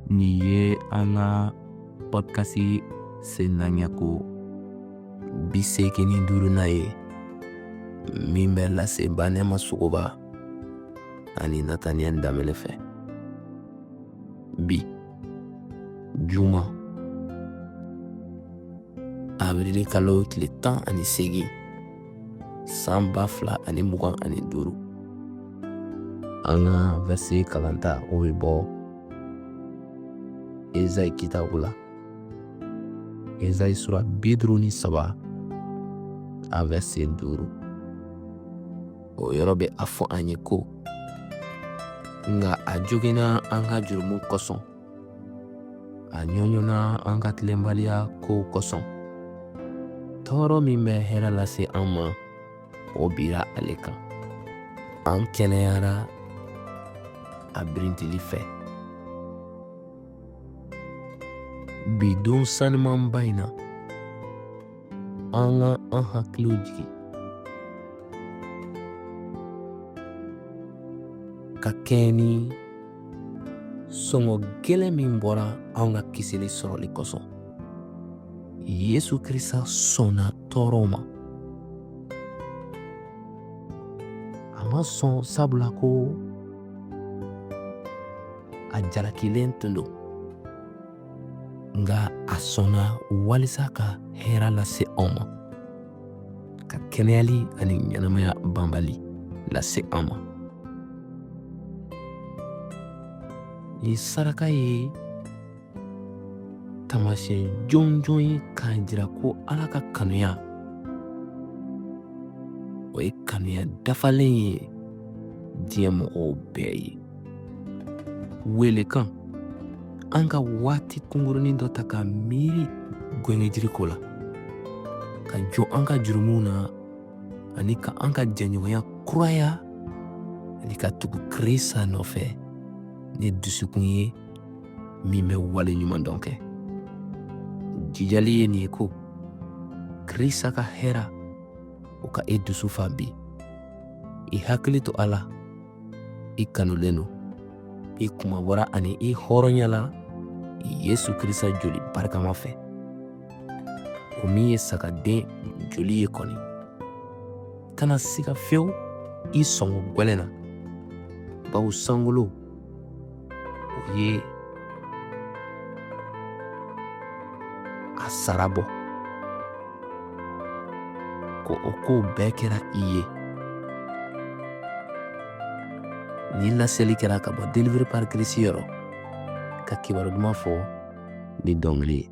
Nin ye an ka podcast sennaɲɛ ko 85nan ye min bɛ lase Banɛma Sogoba ani Nataniyɛli Danbele fɛ. Bi juma awirili kalo tile 18 san 2025, an ka vɛrse kalanta o bɛ bɔ Ezayi kitabu la, Ezayi sura 53 a vɛrse 5. O yɔrɔ bɛ a fɔ an ye ko nka a joginna an ka jurumu kosɔn, a ɲɔɲɔna an ka tilenbaliya kow kosɔn. Tɔɔrɔ min bɛ hɛrɛ lase an ma, o bira ale kan. An kɛnɛyara a birintili fɛ. Bi don sanumanba in na, an ka an hakiliw jigin ka kɛɲɛ ni sɔngɔ gɛlɛn min bɔra anw ka kisili sɔrɔli kosɔn. Yesu Krista sɔnna tɔɔrɔw ma. A ma sɔn sabula ko a jalakilen tun don, nka a sɔnna walisa ka hɛrɛ lase anw ma, ka kɛnɛyali ani ɲɛnamaya banbali lase an ma. Nin saraka ye taamasiyɛn jɔnjɔn ye k'a jira ko Ala ka kanuya, o ye kanuya dafalen ye diɲɛ mɔgɔw bɛɛ ye. Welekan, an ka waati kunkurunin dɔ ta ka miiri gwengwejiri ko la, ka jɔ an ka jurumuw na ani ka an ka jɛɲɔgɔnya kuraya ani ka tugu Krista nɔfɛ ni dusukun ye min bɛ wale ɲuman dɔn kɛ. Jijali ye nin ye ko Krista ka hɛra o ka e dusu fa bi. I hakili to a la, i kanulen don, i kunmabɔra ani i hɔrɔnyala Yesu Krista joli barikama fɛ, o min ye sagaden joli ye kɔni. Kana siga fewu i sɔngɔ gwɛlɛn na, bawo sankolo o ye a sara bɔ ko o kow bɛɛ kɛra i ye. Nin laseli kɛra ka bɔ Délivré par Christ yɔrɔ, ka kibaru duman fɔ ni dɔnkili ye.